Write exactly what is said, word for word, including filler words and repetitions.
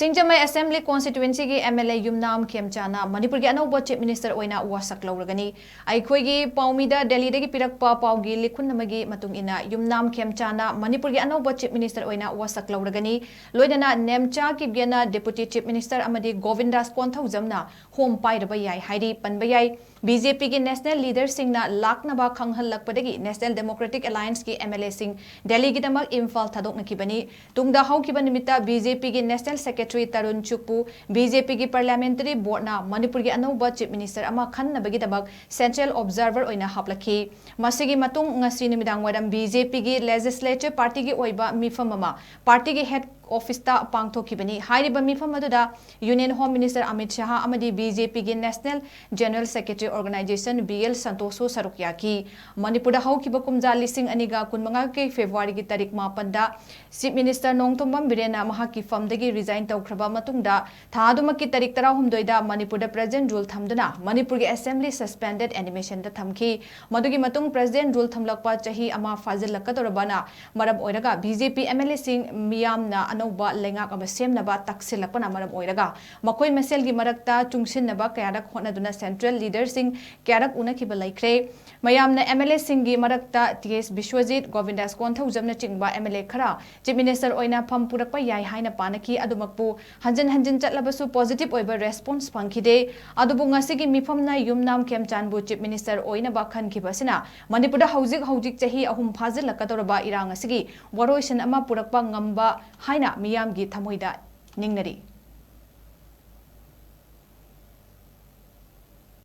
ꯁꯤꯡꯖꯃꯩ Assembly Constituency ꯒꯤ M L A ꯌꯨꯝꯅꯥꯝ ꯈꯦꯝꯆꯥꯅ ꯃꯅꯤꯄꯨꯔꯒꯤ ꯑꯅꯧꯕ Chief Minister ꯑꯣꯏꯅ ꯋꯥꯁꯛ ꯂꯧꯔꯒꯅꯤ꯫ ꯑꯩꯈꯣꯏꯒꯤ ꯄꯥꯎꯃꯤꯗ ꯗꯦꯜꯂꯤꯗꯒꯤ ꯄꯤꯔꯛꯄ ꯄꯥꯎꯒꯤ ꯂꯤꯈꯨꯟ ꯑꯃꯒꯤ ꯃꯇꯨꯡ ꯏꯟꯅ, ꯌꯨꯝꯅꯥꯝ ꯈꯦꯝꯆꯥꯅ ꯃꯅꯤꯄꯨꯔꯒꯤ ꯑꯅꯧꯕ Chief Minister ꯑꯣꯏꯅ ꯋꯥꯁꯛ ꯂꯧꯔꯒꯅꯤ꯫ ꯂꯣꯏꯅꯅ ꯅꯦꯝꯆꯥ ꯀꯤꯞꯒꯦꯅ Deputy Chief Minister ꯑꯃꯗꯤ ꯒꯣꯕꯤꯟꯗꯥꯁ ꯀꯣꯟꯊꯧꯖꯝꯅ ꯍꯣꯝ ꯄꯥꯏꯔꯕ ꯌꯥꯏ ꯍꯥꯏꯔꯤ꯫ ꯄꯟꯕ ꯌꯥꯏ, B J P ꯒꯤ national leader ꯁꯤꯡꯅ ꯂꯥꯛꯅꯕ ꯈꯪꯍꯜꯂꯛꯄꯗꯒꯤ National Democratic Alliance ꯀꯤ M L A ꯁꯤꯡ ꯗꯦꯜꯂꯤꯒꯤꯗꯃꯛ ꯏꯝꯐꯥꯜ ꯊꯥꯗꯣꯛꯅꯈꯤꯕꯅꯤ꯫ ꯇꯨꯡꯗ ꯍꯧꯈꯤꯕ ꯅꯨꯃꯤꯠꯇ B J P ꯒꯤ National Secretary Tarun ꯆꯨꯛꯄꯨ B J P ꯒꯤ Parliamentary Board ꯅ ꯃꯅꯤꯄꯨꯔꯒꯤ ꯑꯅꯧꯕ Chief Minister ꯑꯃ ꯈꯟꯅꯕꯒꯤꯗꯃꯛ Central Observer ꯑꯣꯏꯅ ꯍꯥꯞꯂꯛꯈꯤ꯫ ꯃꯁꯤꯒꯤ ꯃꯇꯨꯡ ꯉꯁꯤ ꯅꯨꯃꯤꯗꯥꯡ ꯋꯥꯏꯔꯝ B J P ꯒꯤ Legislature Party ꯒꯤ ꯑꯣꯏꯕ ꯃꯤꯐꯝ ꯑꯃ party ꯒꯤ head office ꯇ ꯄꯥꯡꯊꯣꯛꯈꯤꯕꯅꯤ꯫ ꯍꯥꯏꯔꯤꯕ ꯃꯤꯐꯝ ꯑꯗꯨꯗ Union Home Minister ꯑꯃꯤꯠ ꯁꯍꯥ ꯑꯃꯗꯤ B J P ꯒꯤ National General Secretary Organization B L ꯁꯟꯇꯣꯁꯁꯨ ꯁꯔꯨꯛ ꯌꯥꯈꯤ꯫ ꯃꯅꯤꯄꯨꯔꯗ ꯍꯧꯈꯤꯕ ꯀꯨꯝꯖꯥ ꯂꯤꯁꯤꯡ ꯑꯅꯤꯒ ꯀꯨꯟꯃꯉꯥꯒꯤ February ꯒꯤ ꯇꯥꯔꯤꯛ ꯃꯥꯄꯟꯗ Chief Minister ꯅꯣꯡꯊꯣꯝꯕꯝ ꯕꯤꯔꯦꯟꯅ ꯃꯍꯥꯛꯀꯤ ꯐꯝꯗꯒꯤ resign ꯇꯧꯈ꯭ꯔꯕ ꯃꯇꯨꯡꯗ, ꯊꯥ ꯑꯗꯨꯃꯛꯀꯤ ꯇꯥꯔꯤꯛ ꯇꯔꯥꯍꯨꯝꯗꯣꯏꯗ ꯃꯅꯤꯄꯨꯔꯗ President Rule ꯊꯝꯗꯨꯅ ꯃꯅꯤꯄꯨꯔꯒꯤ Assembly suspended animation ꯗ ꯊꯝꯈꯤ꯫ ꯃꯗꯨꯒꯤ ꯃꯇꯨꯡ President Rule ꯊꯝꯂꯛꯄ ꯆꯍꯤ ꯑꯃ ꯐꯥꯖꯤꯜꯂꯛꯀꯗꯧꯔꯕꯅ ꯃꯔꯝ ꯑꯣꯏꯔꯒ B J P M L A ꯁꯤꯡ ꯃꯤꯌꯥꯝꯅ ꯑꯅꯧꯕ ꯂꯩꯉꯥꯛ ꯑꯃ ꯁꯦꯝꯅꯕ ꯇꯛꯁꯤꯜꯂꯛꯄꯅ ꯃꯔꯝ ꯑꯣꯏꯔꯒ ꯃꯈꯣꯏ ꯃꯁꯦꯜꯒꯤ ꯃꯔꯛꯇ ꯆꯨꯡꯁꯤꯟꯅꯕ ꯀꯌꯥꯔꯛ ꯍꯣꯠꯅꯗꯨꯅ central leader ꯁꯤꯡ ꯀꯌꯥꯔꯛ ꯎꯅꯈꯤꯕ ꯂꯩꯈ꯭ꯔꯦ꯫ ꯃꯌꯥꯝꯅ M L A ꯁꯤꯡꯒꯤ ꯃꯔꯛꯇ T S Biswajit, ꯒꯣꯕꯤꯟꯗꯥꯁ ꯀꯣꯟꯊꯧꯖꯝꯅꯆꯤꯡꯕ M L A ꯈꯔ Chief Minister ꯑꯣꯏꯅ ꯐꯝ ꯄꯨꯔꯛꯄ ꯌꯥꯏ ꯍꯥꯏꯅ ꯄꯥꯅꯈꯤ꯫ ꯑꯗꯨꯃꯛꯄꯨ ꯍꯟꯖꯤꯟ ꯍꯟꯖꯤꯟ ꯆꯠꯂꯕꯁꯨ positive ꯑꯣꯏꯕ response ꯐꯪꯈꯤꯗꯦ꯫ ꯑꯗꯨꯕꯨ ꯉꯁꯤꯒꯤ ꯃꯤꯐꯝꯅ ꯌꯨꯝꯅꯥꯝ ꯈꯦꯝꯆꯥꯟꯕꯨ Chief Minister ꯑꯣꯏꯅꯕ ꯈꯟꯈꯤꯕ ꯑꯁꯤꯅ ꯃꯅꯤꯄꯨꯔꯗ ꯍꯧꯖꯤꯛ ꯍꯧꯖꯤꯛ ꯆꯍꯤ ꯑꯍꯨꯝ ꯐꯥꯖꯤꯜꯂꯛꯀꯗꯧꯔꯕ ꯏꯔꯥꯡ ꯑꯁꯤꯒꯤ ꯋꯥꯔꯣꯏꯁꯤꯟ ꯑꯃ ꯄꯨꯔꯛꯄ ꯉꯝꯕ ꯍꯥꯏꯅ ꯃꯤꯌꯥꯝꯒꯤ ꯊꯃꯣꯏꯗ ꯅꯤꯡꯅꯔꯤ꯫